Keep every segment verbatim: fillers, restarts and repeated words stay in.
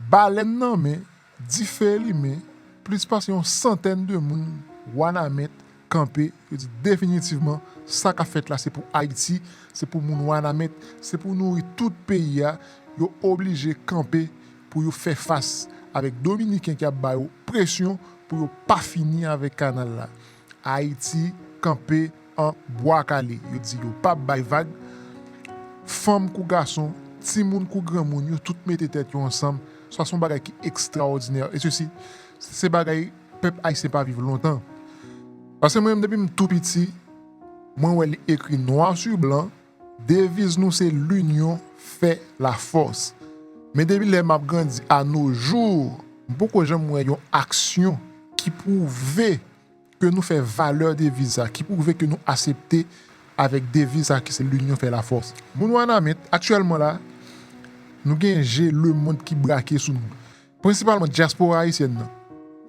Balèn nan men, dife limen, plis pase yon santèn de moun, Wanament, kanpe, yo di definitivman, sa k ap fèt la, se pou Ayiti, se pou moun Wanament, se pou nouri tout peyi a, yo oblije kanpe pou yo fè fas avèk Dominiken k ap ba yo presyon pou yo pa fini avèk kanal la. Ayiti kanpe an bwa kale. Yo di yo p ap bay vag. Fanm kou gason, timoun kou granmoun, yo tout mete tèt yo ansanm. Sa se yon bagay ki ekstraòdinè. E sesi, se bagay pèp ayisyen pa viv lontan. Paske mwen menm, depi m tou piti, mwen wè li ekri nwa sou blan, deviz nou se l'union fait la force. Men depi lè m ap grandi a no jou, m poko janm wè yon aksyon ki pwouve ke nou fè valè deviz sa, ki pwouve ke nou asepte avèk deviz sa ki se l'union fait la force. Moun Wanament, aktyèlman la, nou gen je lemonn ki brake sou nou. Prensipalman dyaspora ayisyèn nan.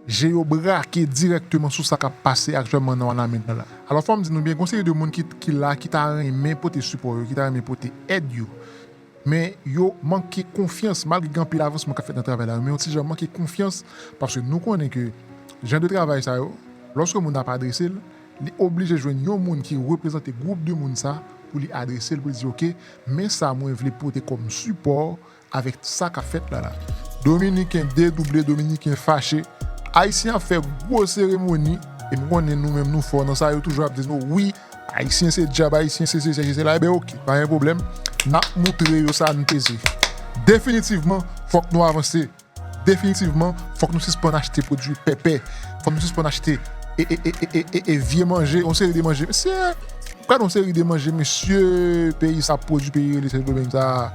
Je yo brake dirèkteman sou sa k ap pase aktyèlman nan Wanament nan la. Alò, fò m di nou byen, gen yon seri de moun ki, ki la, ki ta renmen pote sipò yo, ki ta renmen pote èd yo. Men yo manke konfyans, malgre gen anpil avansman k ap fèt nan travay la, men yon ti jan manke konfyans, paske nou konnen ke jan de travay sa yo, lòske moun nan ap adrese l, li oblije jwenn yon moun ki reprezante gwoup de moun sa pou li adrese l, pou li di, "Oke, men sa mwen vle pote kòm sipò avèk sa k ap fèt la la." Dominiken dedouble, Dominiken fache, Ayisyen ap fè gwo seremoni, e m konnen nou menm nou fò nan sa, yo toujou ap di nou, "Wi, Ayisyen se dyab, Ayisyen se se, se se la." Eben, oke, pa gen pwoblèm. N ap moutre yo sa n peze. Definitivman, fòk nou avanse. Definitivman, fòk nou sispann achte pwodui pèpè. Fòk nou sispann achte e, e, e, e, e, e vye manje, yon seri de manje. Mesye, gade yon seri de manje, mesye, peyi sa ap pwodui, peyi rele Sendomeng sa.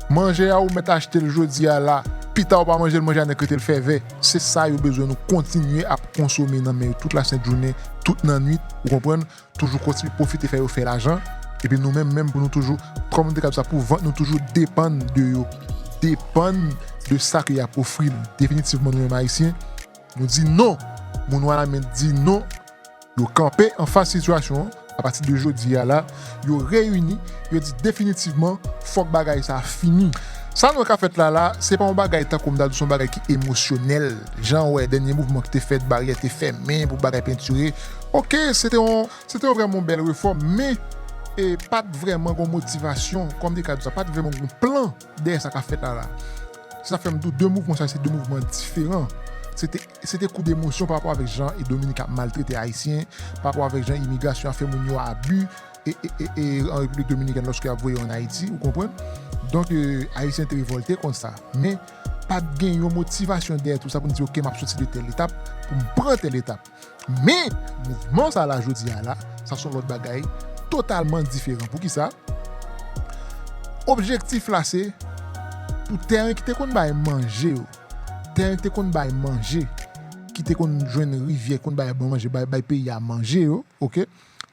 Manje a, ou mèt achte l jodi a la, pita ou pa manje l, manje a nèk rete l fè vè. Se sa yo bezwen nou kontinye ap konsome nan men yo tout lasent jounen, tout nannwit, ou konprann? Toujou kontinye pwofite fè yo fè lajan. Epi nou menm, menm pou nou toujou, kòm nou te ka di sa, pou vant nou toujou depann de yo. Depann de sa ke y ap ofri n. Definitivman, nou menm Ayisyen, nou di non. Moun Wanament di non. Yo kanpe anfas sitiyasyon an. Apati de jodi a la, yo reyini, yo di definitivman, fòk bagay sa fini. Sa nou wè k ap fèt la la, se pa yon bagay tankou m ta di, se yon bagay ki emosyonèl. Jan w wè dènye mouvman ki te fèt, baryè te fèmen pou bagay pentire. Oke, se te yon, se te yon vrèman yon bèl refòm, men e pa t vrèman gon motivasyon, kòm te ka di sa, pa t vrèman gon plan dèyè sa k ap fèt la la. Se sa k fè m di w de mouvman sa, se de mouvman diferan. Se te, se te kou demosyon pa rapò avèk jan e Dominik ap maltrete Ayisyen, pa rapò avèk jan imigrasyon ap fè moun yo abi e, e, e, e an Repiblik Dominikèn lòske y ap voye yo ann Ayiti, ou konprann? Donk, e, Ayisyen te revòlte kont sa. Men, pa t gen yon motivasyon dèyè tou sa pou n di, "Oke, m ap soti de tèl etap pou m pran tèl etap." Men, mouvman sa la jodi a la, sa se yon lòt bagay totalman diferan. Poukisa? Objektif la se pou tèren ki te konn bay manje yo, tèren ki te konn bay manje, ki te konn jwenn rivyè, konn bay bon manje, bay, bay peyi a manje yo, oke?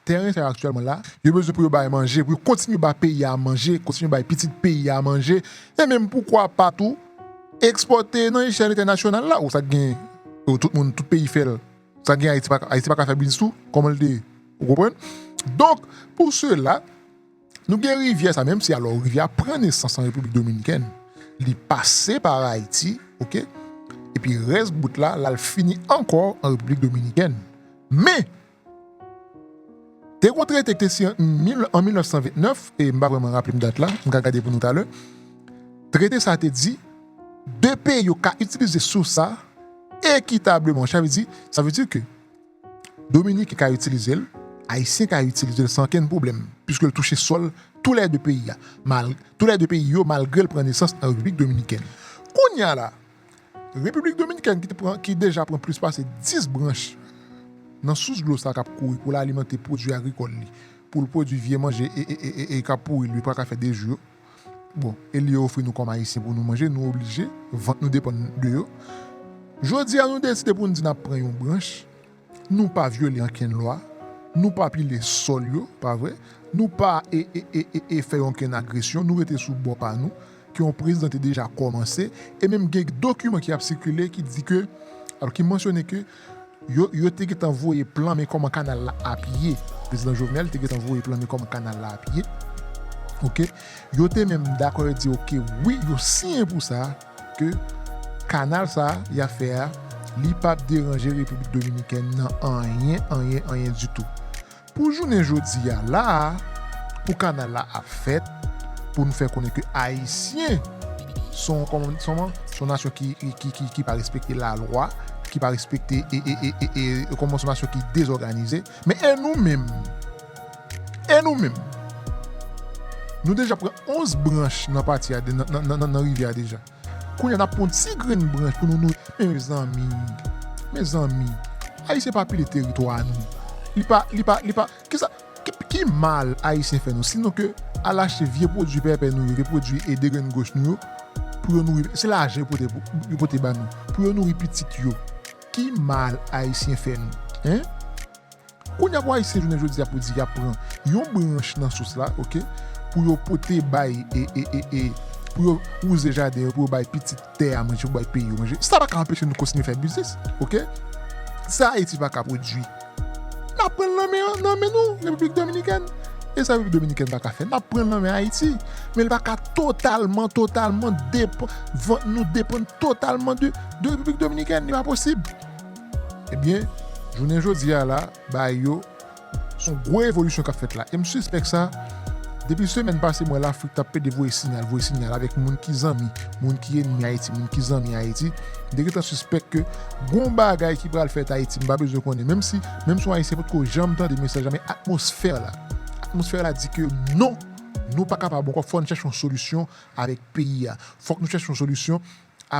Tèren sa yo aktyèlman la, yo bezwen pou yo bay manje, pou yo kontinye bay peyi a manje, kontinye bay pitit peyi a manje, e menm poukwa pa tou, ekspòte nan echèl entènasyonal la, ou sa gen, ou tout moun, tout peyi fè l. Sa gen Ayiti pa, Ayiti pa ka fè biznis tou, kòman l te ye? Ou konprann? Donk, pou sela, nou gen rivyè sa, menm si alò rivyè a pran nesans an Repiblik Dominikèn, li pase pa Ayiti, oke? Epi rès bout la, l al fini ankò an Repiblik Dominikèn. Men, te gon trete ki te siyen an mil, an mil nèf san vennèf, e m pa vrèman raple m dat la, m ka gade pou nou talè. Trete sa te di, de peyi yo ka itilize sous sa ekitableman. Sa vle di, sa vle di ke Dominiken ka itilize l, Ayisyen ka itilize l san okenn pwoblèm, piske l touche sòl toulède peyi a, mal, toulède peyi yo, malgre l pran nesans an Repiblik Dominikèn. Kounye a la, Repiblik Dominikèn ki te pran, ki deja pran plis pase dis branch nan sous dlo sa k ap kouri pou l alimante pwodui agrikòl li, pou l pwodui vye manje e, e, e, e, e k ap pouri, li pa ka fè de jou yo. Bon, e li yo ofri nou kòm Ayisyen pou nou manje, nou oblije, vant nou depann de yo. Jodi a, nou deside pou n di n ap pran yon branch, nou pa vyole ankenn lwa, nou pa pile sòl yo, pa vre? Nou pa e, e, e, e, e fè ankenn agresyon, nou rete sou bò pa nou, ke yon prezidan te deja kòmanse, e menm gen dokiman ki ap sikile ki di ke, alò ki mansyone ke yo, yo te gentan voye plan men kòman kanal la ap ye. Prezidan Jovenel te gentan voye plan men kòman kanal la ap ye. Oke? Yo te menm dakò, yo di, oke, wi, yo siyen pou sa, ke Kanal sa a y ap fè a, li p ap deranje Repiblik Dominikèn nan anyen, anyen, anyen ditou. Pou jounen jodi a la a, pou kanal la ap fèt, pou nou fè konnen ke Ayisyen se yon, kòman, kòman, se yon nasyon ki, ki, ki, ki pa respekte lalwa, ki pa respekte, e, e, e, e, e, kòman, se yon nasyon ki dezòganize. Men e nou menm? E nou menm? Nou deja pran onz branch nan pati a, nan, nan, nan, nan, nan rivyè a deja. Kounye a n ap pran yon ti grenn branch pou nou nouri. Men mezanmi, mezanmi, Ayisyen pa pile teritwa nou. Li pa, li pa, li pa, kisa, ki, ki mal Ayisyen fè nou? Sinon ke al achte vye pwodui pèpè nou yo, vye pwodui e degrenn goch nou yo, pou yo nouri, se lajan yo pote, yo pote ba nou, pou yo nouri pitit yo. Ki mal Ayisyen fè nou? Hein? Kounye a pou Ayisyen jounen jodi a pou di y ap pran yon branch nan sous la, oke, pou yo pote bay, e, e, e, e, pou yo wouze jaden yo, pou yo bay pitit tè a manje, pou bay peyi yo manje. Sa pa ka anpeche nou kontinye fè biznis, oke? Sa Ayiti pa ka pwodui, n ap pran l nan men, nan men nou, Repiblik Dominikèn. E sa Repiblik Dominikèn pa ka fè, n ap pran l nan men Ayiti. Men li pa ka totalman, totalman depann, nou depann totalman de, de Repiblik Dominikèn. Li pa posib. Ebyen, jounen jodi a la, bagay yo, se yon gwo evolisyon k ap fèt la. E m sispèk sa, depi semèn pase, m wè Lafrik t ap pede voye sinyal, voye sinyal avèk moun ki zanmi, moun ki ènmi Ayiti, moun ki zanmi Ayiti. M te gentan sispèk ke gon bagay ki pral fèt Ayiti, m pa bezwen konnen. Menm si, menm si yon Ayisyen potko janm tande mesaj la, men atmosfè la, atmosfè la di ke non, nou pa kapab ankò, fò n chèche yon solisyon avèk peyi a. Fòk nou chèche yon solisyon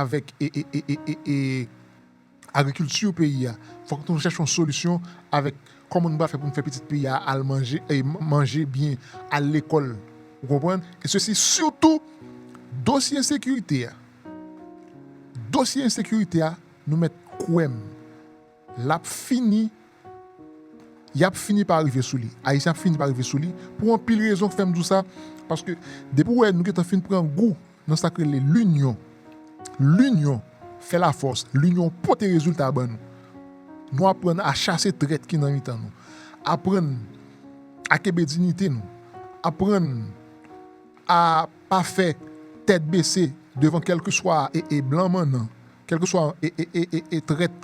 avèk, e, e, e, e, e, e, agrikilti peyi a. Fòk nou chèche yon solisyon avèk kòman nou pral fè pou nou fè pitit peyi a al manje, e, m-, manje byen, al lekòl. Ou konprann? E sesi sitou dosye ensekirite a. Dosye ensekirite a, nou mèt kwè m, l ap fini, y ap fini pa rive sou li. Ayisyen ap fini pa rive sou li. Pou anpil rezon k fè m di w sa, paske depi w wè nou gentan fin pran gou nan sa k rele linyon. Linyon fè lafòs. Linyon pote rezilta ban nou. Nou aprann a chase trèt ki nan mitan nou. Aprann a kenbe diyite nou. Aprann a pa fè tèt bese devan kèlkeswa e, e blan mannan, kèlkeswa e, e, e, e, e trèt,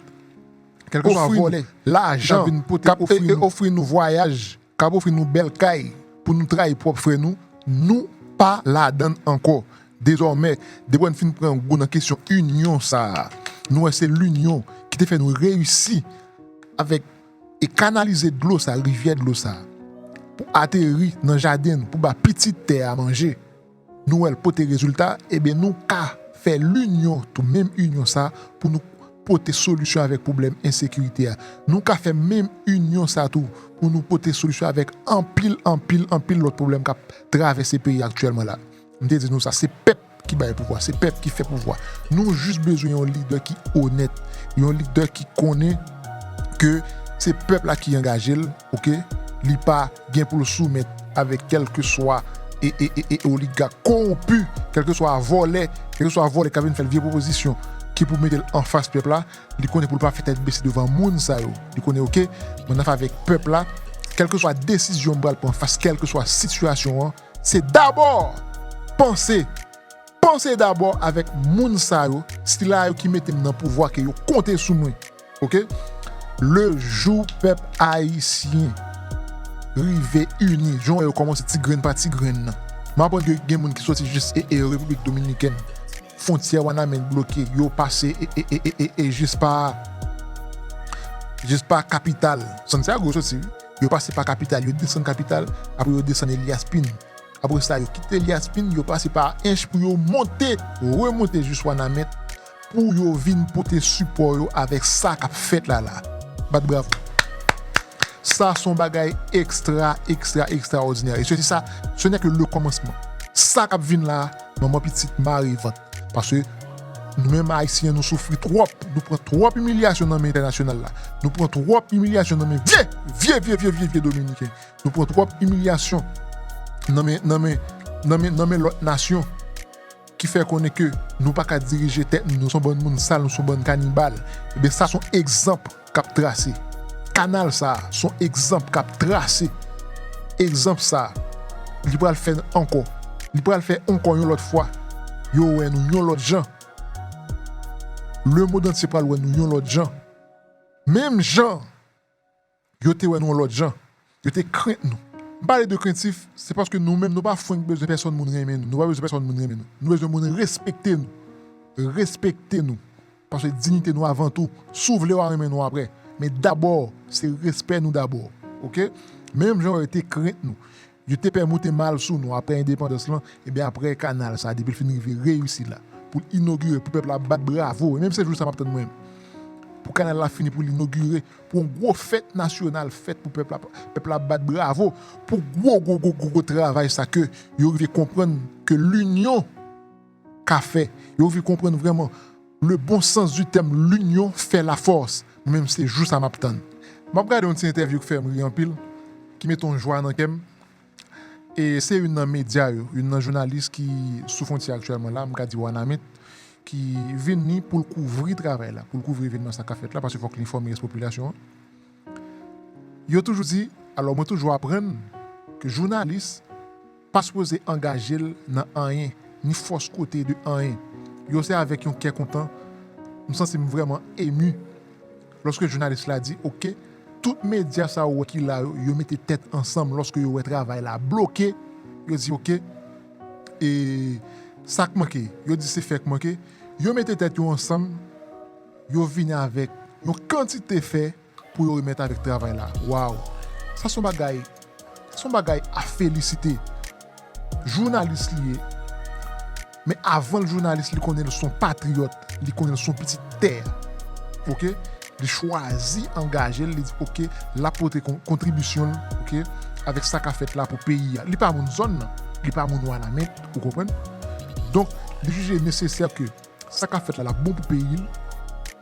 kèlkeswa vòlè, lajan, k ap vin pote, k ap ofri nou vwayaj, k ap ofri nou bèl kay pou nou trayi pwòp frè nou, nou pa ladann ankò. Dezòmè, depi n fin pran gou nan kesyon inyon sa a, nou wè se linyon ki te fè nou reyisi avèk e kanalize dlo sa, rivyè dlo sa, pou ateri nan jaden nou, pou ba pitit tè a manje. Nou wè l pote rezilta, ebyen nou ka fè linyon tou, menm inyon sa, pou nou pote solisyon avèk pwoblèm ensekirite a. Nou ka fè menm inyon sa tou pou nou pote solisyon avèk anpil, anpil, anpil lòt pwoblèm k ap travèse peyi a aktyèlman la. M te di nou sa, se pèp ki bay pouvwa, se pèp ki fè pouvwa. Nou jis bezwen yon lidè ki onèt, yon lidè ki konnen ke se pèp la ki angaje l, oke? Li pa gen pou l soumèt avèk kèlkeswa e, e, e, e oligak kowonpi, kèlkeswa vòlè, kèlkeswa vòlè k ap vin fè l vye pwopozisyon ki pou mete l anfas pèp la. Li konnen pou l pa fè tèt bese devan moun sa yo. Li konnen, oke, mwen nan favè pèp la, kèlkeswa desizyon m pral pran fas kèlkeswa sitiyasyon an, se dabò panse, panse dabò avèk moun sa yo, sila yo ki mete m nan pouvwa, ke yo konte sou mwen. Oke? Le jou pèp ayisyen rive ini, jan yo kòmanse ti grenn pa ti grenn nan. M aprann ke gen moun ki soti jis e, e Repiblik Dominikèn, fwontyè Wanament bloke, yo pase e, e, e, e, e, e jis pa, jis pa kapital. Santiago yo soti, wi. Yo pase pa kapital, yo desann kapital, apre yo desann Elias Pin. Apre sa, yo kite Elias Pin, yo pase pa Ench pou yo monte, remonte jis Wanament, pou yo vin pote sipò yo avèk sa k ap fèt la la. Bat bravo. Sa se yon bagay ekstra, ekstra, ekstraòdinè. E se, se sa, ce n'est que le commencement. Sa k ap vin la, manman pitit mare vant. Paske nou menm Ayisyen, nou soufri twòp. Nou pran twòp imilyasyon nan men entènasyonal la. Nou pran twòp imilyasyon nan men vye, vye, vye, vye, vye, vye Dominiken. Nou pran twòp imilyasyon nan men, nan men, nan men, nan men lòt nasyon ki fè konnen ke nou pa ka dirije tèt nou, nou se yon bann moun sal, nou se yon bann kanibal. Ebyen, sa se yon egzanp k ap trase. Kanal sa a, se yon egzanp k ap trase. Egzanp sa a, li pral fè ankò. Li pral fè ankò yon lòt fwa. Yo wè nou yon lòt jan. Lemonn antye pral wè nou yon lòt jan. Menm jan yo te wè nou yon lòt jan. Yo te krent nou. M pale de krentif, se paske nou menm nou pa fwenk bezwen pèsonn moun renmen nou. Nou pa bezwen pèsonn moun renmen nou. Nou bezwen moun respekte nou. Respekte nou. Paske diyite nou avan tou. Si w vle w a renmen nou apre. Men dabò, se respè nou dabò. Oke? Menm jan yo te krent nou. Yo te pè moute mal sou nou apre endepandans lan, ebyen apre kanal sa, depi l fin rive reyisi la, pou l inogire, pou pèp la bat bravo, e menm se jou sa m ap tann mwen, pou kanal la fini, pou l inogire, pou yon gwo fèt nasyonal fèt, pou pèp la, pèp la bat bravo, pou gwo, gwo, gwo, gwo, gwo travay sa ke yo rive konprann ke linyon ka fè. Yo rive konprann vrèman le bon sens du terme, l'union fait la force. Mwen menm se jou sa m ap tann. M ap gade yon ti entèvyou ki fè m ri anpil, ki mete yon jwa nan kè m. E se youn nan medya yo, youn nan jounalis ki sou fwontyè aktyèlman la, m ka di Wanament, ki vini pou l kouvri travay la, pou l kouvri evènman sa k ap fèt la, paske fòk li enfòme rès popilasyon an. Yo toujou di, alò mwen toujou aprann ke jounalis pa sipoze angaje l nan anyen, ni fòs kote de anyen. Yo se avèk yon kè kontan, m santi m vrèman emu lòske jounalis la di, oke, tout medya sa ou wè ki la yo, yo mete tèt ansanm lòske yo wè travay la bloke, yo di, oke, e sa k manke, yo di se fè k manke, yo mete tèt yo ansanm, yo vini avèk yon kantite fè pou yo remèt avèk travay la. Waw! Sa se yon bagay, sa se yon bagay a felisite. Jounalis li ye. Men avan l jounalis, li konnen l se yon patriyòt, li konnen l se yon pitit tè. Oke? Li chwazi angaje l, li di, oke, l ap pote kon-, kontribisyon l, oke, avèk sa k ap fèt la pou peyi a. Li pa moun zòn nan, li pa moun Wanament, ou konprann? Donk, li jije nesesè ke sa k ap fèt la, l ap bon pou peyi l,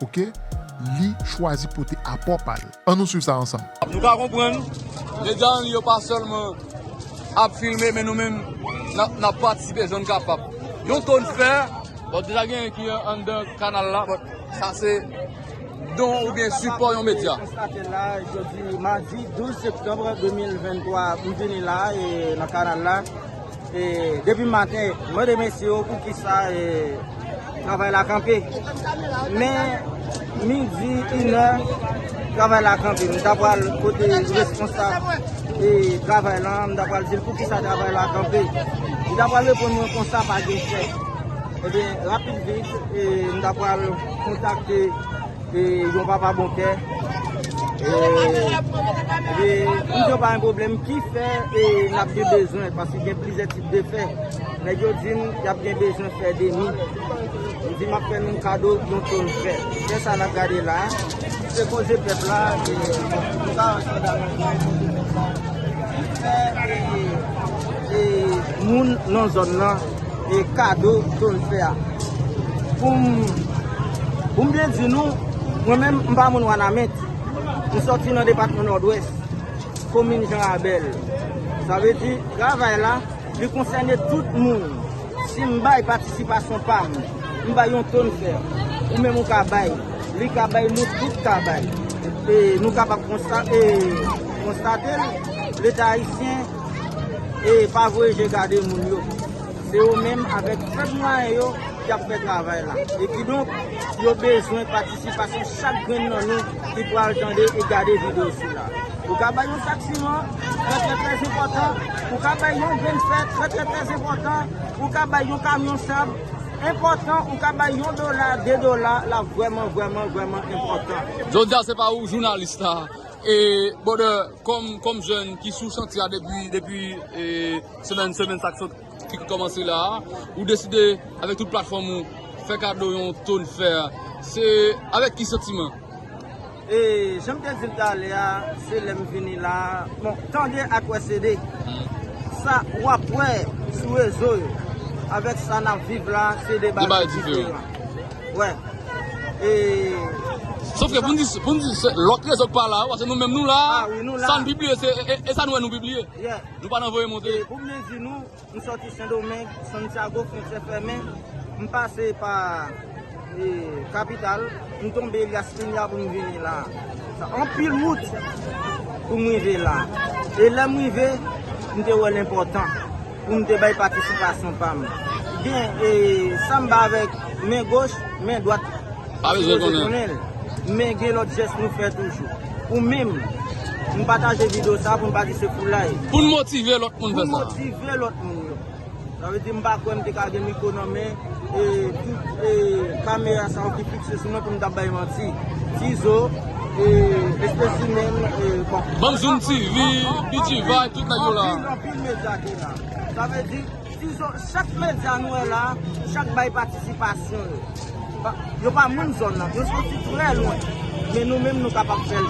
oke, li chwazi pote apò pa l. Ann nou swiv sa ansanm. Nou ka konprann, medya an li yo pa sèlman ap filme, men nou menm, n ap, n ap patisipe jan n kapab. Yon tonn fè, bon, deja gen ki anndan kanal la, bon, sa se don oubyen sipò yon medya. Konstate la, jodi madi douz septanm de mil venntwa, m vini la, e, nan kanal la. E, depi maten, mwen remèsye yo poukisa, e, travay la kanpe. Men, midi, inè, travay la kanpe. M ta pral kote responsab, e, travay la, m ta pral di l poukisa travay la kanpe. Li ta pral reponn mwen konsa pa gen fè. Ebyen, rapid vit, e, m ta pral kontakte e, yon papa bon kè. E, e, m di yo pa gen pwoblèm. Ki fè, e, n ap gen bezwen, paske gen plizyè tip de fè. Nèg yo di m y ap gen bezwen fè demi. M di m ap fè nou kado yon tonn fè. Fè sa n ap gade la, se koze pèp la, e, nou ka antre dan ki fè, e, e, moun nan zòn nan e kado tonn fè a. Pou m, pou m byen di nou, mwen menm, m pa moun Wanament. M sòti nan depatman Nòdwès, komin Jan Rabèl. Sa vle di, travay la, li konsène tout moun. Si m bay patisipasyon pa m, m bay yon tonn fè, ou menm ou ka bay, li ka bay, nou tout ka bay. E nou kapab konsta-, e, konstate l, Leta ayisyen, e, pa voye je gade moun yo. Se yo menm avèk fèb mwayen yo ki ap fè travay la. E kidonk, yo bezwen patisipasyon chak grenn nan nou ki pral tande e gade videyo sila. Ou ka bay yon sak siman, trè, trè, trè enpòtan. Ou ka bay yon grenn fè, trè, trè, trè enpòtan. Ou ka bay yon kamyon sab, enpòtan. Ou ka bay yon dola, de dola, l ap vrèman, vrèman, vrèman enpòtan. Jodi a, se pa ou jounalis la. E, brother, kòm, kòm jèn ki sou chantye a depi, depi, e, semèn, semèn sa k sot, ki kòmanse la a, ou deside, avèk tout platfòm ou, fè kado yon tonn fè a. Se avèk ki santiman? E, jan m te di l talè a, se lè m vini la a. Bon, tande ak wè se de. Sa w ap wè sou rezo yo, avèk sa n ap viv la, se de bagay diferan. Wè. E, Sòf ke pou n di, pou n di, se lòt rezo k pa la, paske nou menm nou la, sa n pibliye, se, e, e, e sa nou wè nou pibliye. Nou pa nan voye monte. E pou m byen di nou, m sòti Sendomeng, Santiago, fwontyè fèmen, m pase pa, e, kapital, m tonbe Elyas Pinya pou m vini la. Sa anpil wout pou m rive la. E lè m rive, m te wè l enpòtan pou m te bay patisipasyon pa m. Gen, e, sa m ba avèk men goch, men dwat, Pa bezwen konnen. Men gen lòt jès nou fè toujou. Ou menm, m pataje videyo sa pou m pa di se foulay. Pou n motive lòt moun fè sa. Pou n motive lòt moun yo. Sa vle di m pa kwè m te ka gen mikwo nan men, e, tout, e, kamera sa yo ki fikse sou mwen pou m t ap bay manti. Tizo, e, espesimen, e, bon. Banm Zoom T V, B G Vibe, tout nèg yo la. Anpil, anpil medya ki la. Sa vle di, Tizo, chak medya nou wè la, chak bay patisipasyon yo. Pa- Yo pa moun zòn nan, yo soti trè lwen. Men nou menm nou kapab fè l.